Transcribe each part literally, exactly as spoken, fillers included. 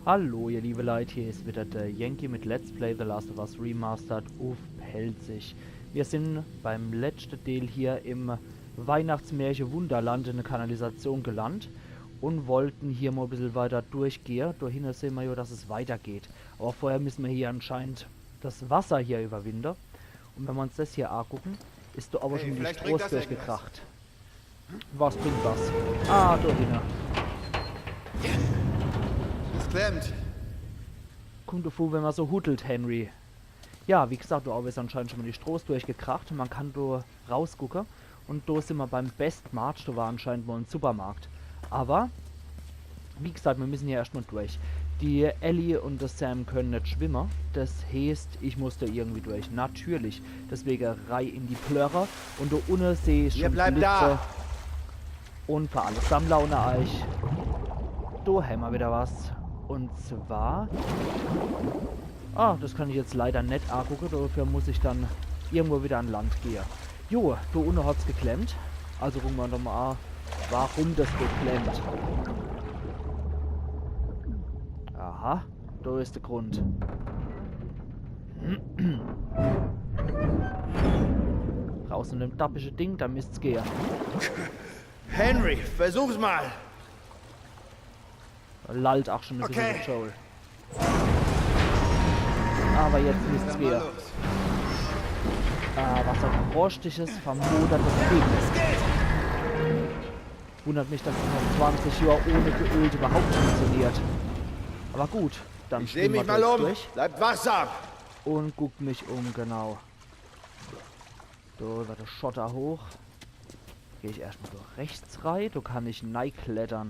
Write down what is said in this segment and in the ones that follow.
Hallo, ihr liebe Leit, hier is wieder der Yankee mit Let's Play The Last of Us Remastered uff Pälzisch. Wir sin beim letschte Deel hier im Weihnachtsmärche Wunderland in der Kanalisation gelandt un wollten hier mol e bissel weiter durchgehe. Do hinne sehn mer jo, dass es weitergeht. Aber vorher müssen mer hier anscheinend das Wasser hier überwinde. Un wenn mer uns das hier angucken, is do aber Hey, schon die vielleicht bringt Stroß das durchgekracht. Was bringt das? Ah, do hinne. Es klemmt. Kummt devor, wenn mer so huddelt, Henry. Ja, wie gesagt, do owwe is anscheinend schon mol die Stroß durchgekracht. Mer kann do rausgucke. Un do sin mer beim Best Mart, do war anscheinend mol en Supermarkt. Aber, wie gesagt, mir müssen hier erscht mol durch. Die Ellie un der Sam können net schwimme. Das heeßt, ich muss do irgendwie durch. Natürlich. Deswege rei in die Plörre. Un do unne seh ich Ihr schon bleibt Blitze. Da. Un für alle Sammler unner eich, do hämmer wieder was. Un zwar, ah, das kann ich jetzt leider net angucke, dafür muss ich dann irgendwo wieder an Land gehe. Jo, do unne hat's geklemmt. Also gucke mer doch mol an, warum das geklemmt. Aha, do is der Grund. Raus mit dem dappische Ding, do misst's gehe. Henry, versuch's mal. Lallt auch schon e bissel, okay, der Joel. Aber jetzt misst's gehe. Ah, was e rostiges, vermodertes Ding. Wundert mich, dass es noch zwanzig Johr ohne geölt überhaupt funktioniert. Aber gut, dann springe mer mal um. Durch. Bleibt wachsam. Un guck mich um, genau. Do über de Schotter hoch. Geh ich erscht mol do rechts rei. Do kann ich nei klettere.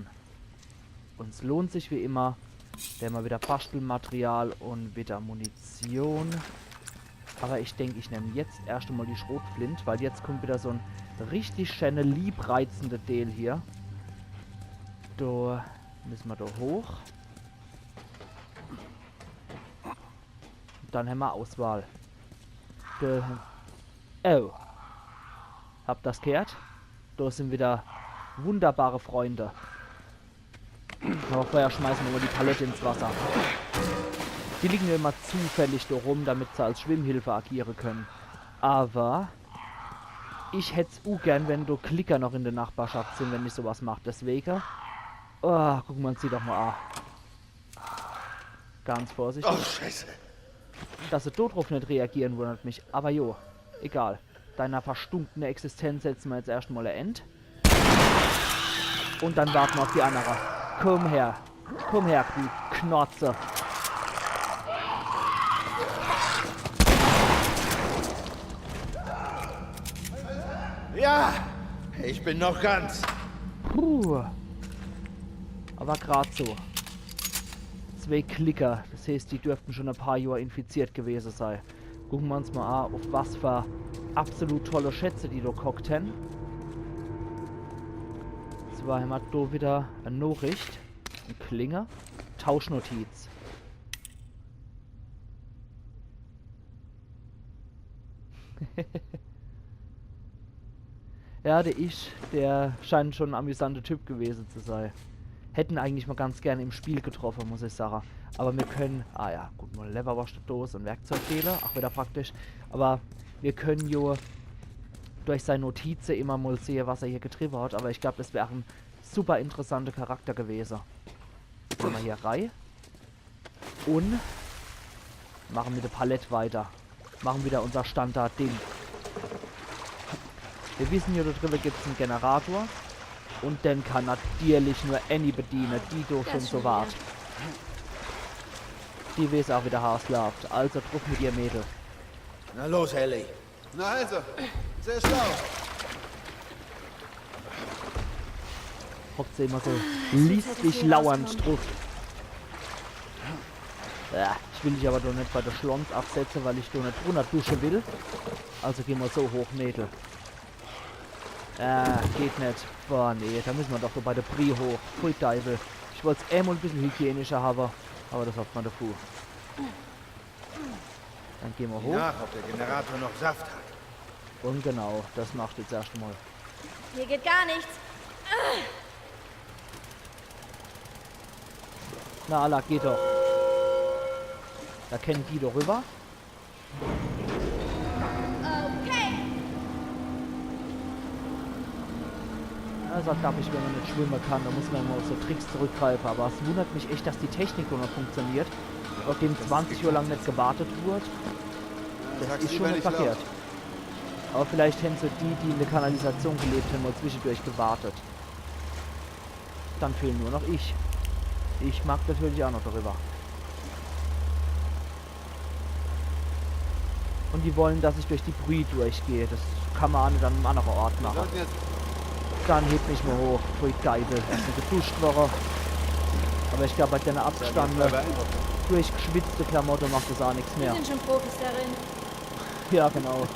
Un es lohnt sich wie immer. Do hämmer wieder Baschtelmaterial un wieder Munition. Aber ich denk, ich nemm jetzt erscht mol die Schrotflint, weil jetzt kummt wieder so en richtig schäne, liebreizende Deel hier. Do müssen mer do hoch. Dann hämmer Auswahl. Do, oh. Habt das gehört? Do sin wieder wunderbare Freunde. Aber vorher schmeißen mer mol die Palette ins Wasser. Die liegen jo immer zufällig do rum, damit se als Schwimmhilfe agiere können. Aber ich hätt's ugern, wenn do Klicker noch in der Nachbarschaft sin, wenn ich sowas mach. Deswege, oh, gucke mer uns die doch mol an. Ganz vorsichtig. Oh, Scheiße. Dass se do druff net reagieren, wundert mich. Aber jo, egal. Deiner verstunkene Existenz setze mer jetzt erscht mol e End. Un dann warte mer uff die annere. Kumm her. Kumm her, du Knorze. Ja, ich bin noch ganz. Puh. Aber grad so. Zwee Klicker. Das heeßt, die dürften schon e paar Johr infiziert gewese sei. Gucke mer uns mol an, uff was für absolut tolle Schätze die do gehockt hän. Zwar hämmer do wieder e Nachricht. E Klinge. Tauschnotiz. Ja, der Ish, der scheint schon en amüsanter Typ gewese zu sei. Hätten eigentlich mol ganz gern im Spiel getroffe, muss ich sage. Aber mir können, ah ja, gut, mol Lewwerworschtdose un Werkzeugdeele, auch wieder praktisch. Aber mir können jo durch sei Notize immer mol sehe, was er hier getriebe hat. Aber ich glaub, das wär en super interessanter Charakter gewese. Gehn mer hier rei. Un mache mit der Palett weiter. Mache wieder unser Standard-Ding. Mir wissen jo, do driwwe gibt's en Generator. Un den kann natierlich nur Annie bediene, die do schon so wart. Die weeß auch, wie der Has laaft. Also druff mit dir, Mädel. Na los, Ellie. Na also, sehr schlau. Hockt se immer so listig lauernd druff. Ja, ich will dich aber doch net bei der Schlons absetze, weil ich do net runner dusche will. Also geh mol so hoch, Mädel. Äh, geht net. Boah, nee, do müsse mer doch so bei der Brie hoch. Pfui Deiwel. Ich wollt's eh mol e bissel hygienischer hawwe, aber das hat mer defu. Dann geh mer hoch. Nach, ob der Generator noch Saft hat. Un genau, das macht jetzt erscht mol. Hier geht gar nichts. Na, alla, geht doch. Do kenne die doch riwwer. Okay. Ja, is halt dabbich, wenn ma net schwimme kann, do muss ma immer uff so Tricks zurückgreife. Awwer es wundert mich echt, dass die Technik do noch funktioniert, uff die zwanzig Johr lang net gewartet wurd. Des is schun net verkehrt. Awwer vielleicht hänn se die, die in de Kanalisation gelebt hänn, mol zwischedurch gewartet. Dann fehl nur noch ich. Ich mag natürlich ach noch do riwwer. Un die wolle, dass ich durch die Brüch durchgeh. Des kann ma ach net an em annere Ort mache. Dann heb mich mol hoch. Pfui Deiwel, is schun geduscht worre. Awwer ich glaab, bei denne abgestannene, durchgeschwitzte Klamotte macht des ach nix mehr. Wir sind schon Profis darin. Ja, genau.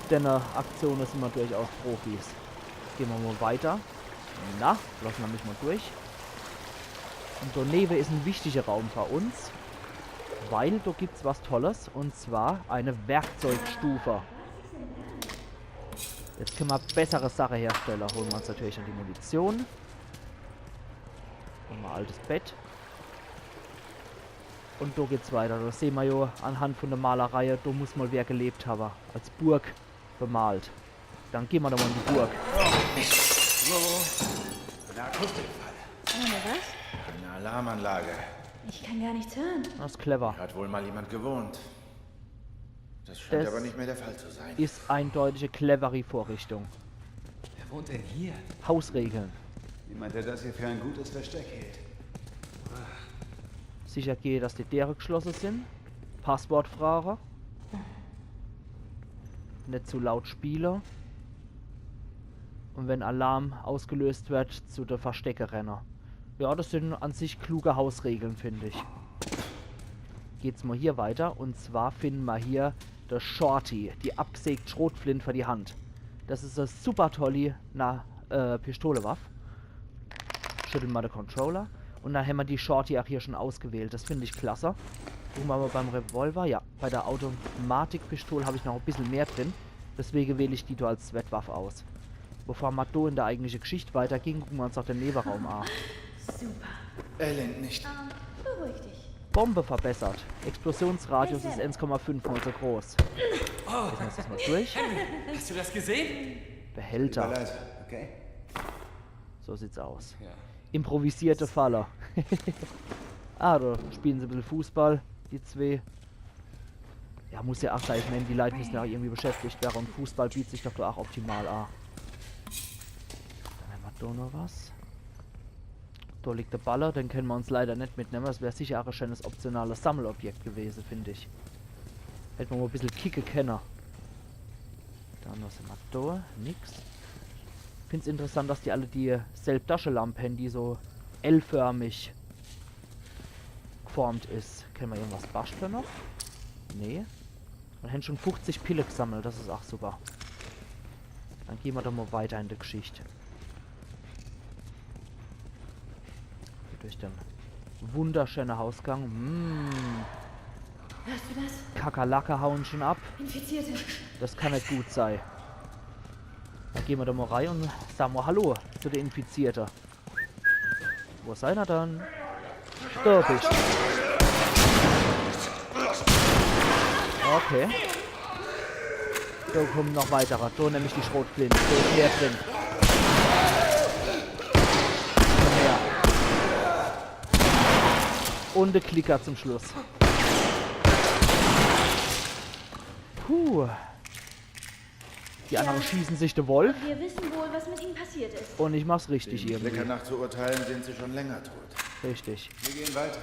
Denne Aktione sin ma durchaus Profis. Gehn ma mol weiter. Na, losse ma mich mol durch. Un do newe is en wichtiger Raum fer uns, weil do gibt's was Tolles, un zwar e Werkzeugstufe. Jetzt kenne ma bessere Sache herstelle. Hole ma uns natürlich dann die Munition. Un e altes Bett. Un do geht's weiter. Do sehe ma jo anhand vun de Malereie, do muss mol wer gelebt hawwe. Als Burg bemalt. Dann gehn ma doch mol in die Burg. Eine Akustikfalle. Eine was? Eine Alarmanlage. Ich kann gar nichts hören. Des is clever. Hat wohl mal jemand gewohnt. Das scheint Das aber nicht mehr der Fall zu sein. Is eindeutig e clevere Vorrichtung. Wer wohnt denn hier? Hausregle. Jemand, der das hier für ein gutes Versteck hält. Sicher gehe, dass die Dere geschlosse sin. Passwort frage. Net zu laut spiele. Un wenn Alarm ausgelöst werd, zu de Verstecke renne. Ja, des sin an sich kluge Hausregle, find ich. Geht's mol hier weiter. Un zwar finne ma hier de Shorty, die abgesägt Schrotflint fer die Hand. Des is e super tolli, na, äh, Pistolewaff. Schüttle ma de Controller. Un dann hämmer die Shorty ach hier schun ausgewählt. Des find ich klasse. Gucke ma mol beim Revolver. Ja, bei de Automatikpistol hab ich noch e bissel mehr drin. Deswege wähl ich die do als Zweckwaff aus. Bevor ma do in de eigentliche Geschicht weitergehn, gucke ma uns noch de Neweraum a. Super. Er lenkt nicht. Ähm, beruhig dich. Bombe verbessert. Explosionsradius is eins Komma fünf mol so groß. Jetzt muss des mol durch. Hast du das gesehen? Behälter. Leise, okay? So sieht's aus. Ja. Improvisierte Falle. Ah, do spiele se e bissel Fußball, die zwee. Ja, muss ja ach sei, ich mein, die Leit müsse ja ach irgendwie beschäftigt werre un Fußball bietet sich doch do ach optimal a. Dann hämmer do noch was. Do liegt de Balle, den kenne ma uns leider net mitnemme. Des wär sicher ach e scheenes optionales Sammelobjekt gewese, find ich. Hätt ma mol e bissel kicke kenne. Dann, was hämmer do? Nix. Find's interessant, dass die alle dieselb Taschelamp hän, die so L-förmig geformt is. Kenne ma irgendwas baschtle noch? Nee. Mir hän schun fuchzig Pille gesammelt, des is ach super. Dann gehn ma doch mol weiter in de Geschicht. Hier durch de wunderschöne Ausgang. Mm, Hörst du das? Kakerlake haue schun ab. Infizierte. Des kann net gut sei. Dann gehn ma doch mol rei un sage mol Hallo zu de Infizierte. Wo sei er dann? Do bisch. Okay. Do kumme noch weitere. Do nemm ich die Schrotflint. Do is mehr drin. Komm her. Un de Klicker zum Schluss. Puh. Die annere schieße sich de Wolf. Wir wissen wohl, was mit ihm passiert ist. Un ich mach's richtig Dem Klicker irgendwie. Nach zu urteilen, sind sie schon länger tot. Richtig. Wir gehen weiter.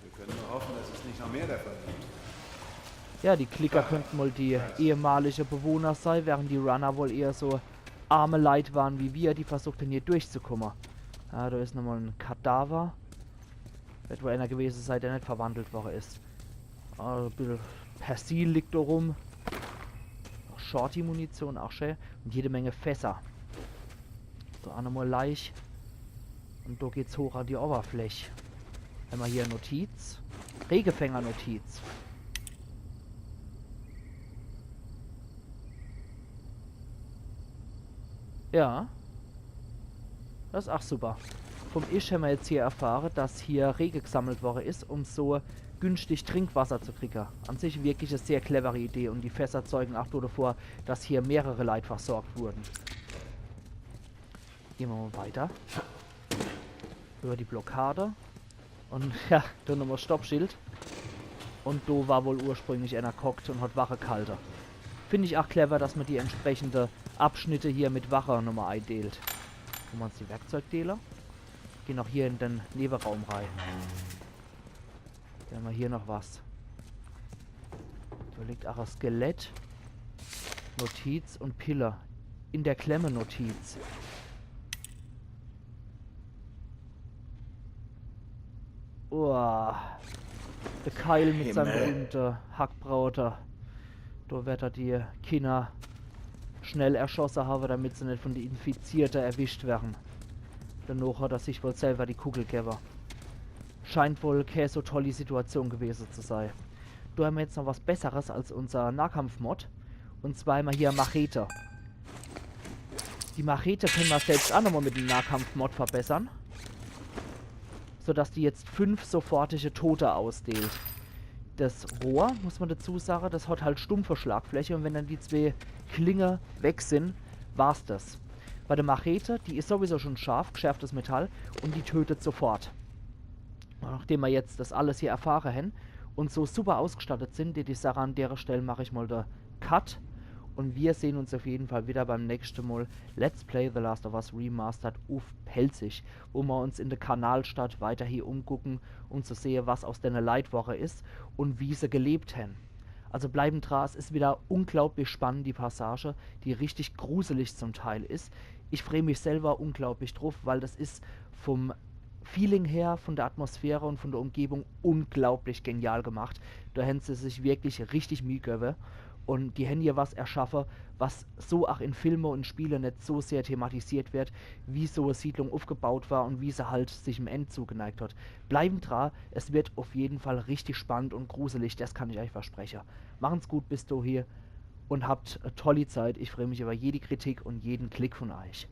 Wir können nur hoffen, dass es nicht noch mehr davon gibt. Ja, die Klicker könnte mol die ehemalige Bewohner sei, während die Runner wohl eher so arme Leit waren wie wir, die versucht hän, hier durchzukumme. Ja, do is nochmol en Kadaver. Werd wohl einer gewese sei, der net verwandelt worre is. Ah, e bissel Persil liegt do rum. Noch Shorty-Munition, ach schee. Un jede Menge Fässer. So, ach nochmol Leich. Un do geht's hoch an die Oberfläch. Hämmer hier Notiz. Regefänger-Notiz. Ja. Des is ach super. Vom Isch hämmer jetzt hier erfahre, dass hier Rege gesammelt worre is, um so günstig Trinkwasser zu kriege. An sich wirklich e sehr clevere Idee und die Fässer zeugen ach dodevor, dass hier mehrere Leit versorgt wurden. Gehn mer mal weiter. Über die Blockade. Und ja, do nochmal Stoppschild. Und do war wohl ursprünglich einer gehockt und hat Wache gehalte. Find ich ach clever, dass mer die entsprechende Abschnitte hier mit Wache nochmal eideelt. Wo mer uns die Werkzeugdeele? Gehn noch hier in den Neweraum rei. Do hämmer hier noch was. Do liegt ach e Skelett. Notiz und Pille. In der Klemme Notiz. Uah. De Keil mit seinem Himmel. Berühmte Hackbraute. Do werd er die Kinner schnell erschosse hawe, damit se net von de Infizierte erwischt werre. Danoch hat er sich wohl selber die Kugel gewwe. Scheint wohl kä so tolli Situation gewese zu sei. Do hämmer jetzt noch was Besseres als unser Nahkampfmod. Und zwar hämmer hier Machete. Die Machete kenne mer selbst ach nochmal mit dem Nahkampfmod verbessere. Sodass die jetzt fünf sofortige Tote ausdeelt. Das Rohr, muss mer dazu sage, das hat halt stumpfe Schlagfläche und wenn dann die zwee Klinge weg sin, war's das. Bei der Machete, die is sowieso schon scharf, geschärftes Metall, und die tötet sofort. Und nachdem mer jetzt das alles hier erfahre hän und so super ausgestattet sin, die, die Sache an dere Stell mach ich mal de Cut. Und wir sehen uns auf jeden Fall wieder beim nächsten Mal Let's Play The Last of Us Remastered uff Pälzisch, wo mer uns in der Kanalstadt weiter hier umgucken, um zu sehen, was aus denne Leit worre is und wie se gelebt hän. Also bleiben dra, es is wieder unglaublich spannend, die Passage, die richtig gruselig zum Teil is. Ich freu mich selber unglaublich druff, weil das is vom Feeling her, von der Atmosphäre und von der Umgebung unglaublich genial gemacht. Do hän se sich wirklich richtig Mühe gewwe. Und die hän hier was erschaffe, was so ach in Filme und Spiele net so sehr thematisiert wird, wie so e Siedlung uffgebaut war und wie se halt sich im End zugeneigt hat. Bleiben dra, es wird auf jeden Fall richtig spannend und gruselig, das kann ich euch verspreche. Machen's gut bis dohie und habt e tolli Zeit. Ich freu mich über jede Kritik und jeden Klick von euch.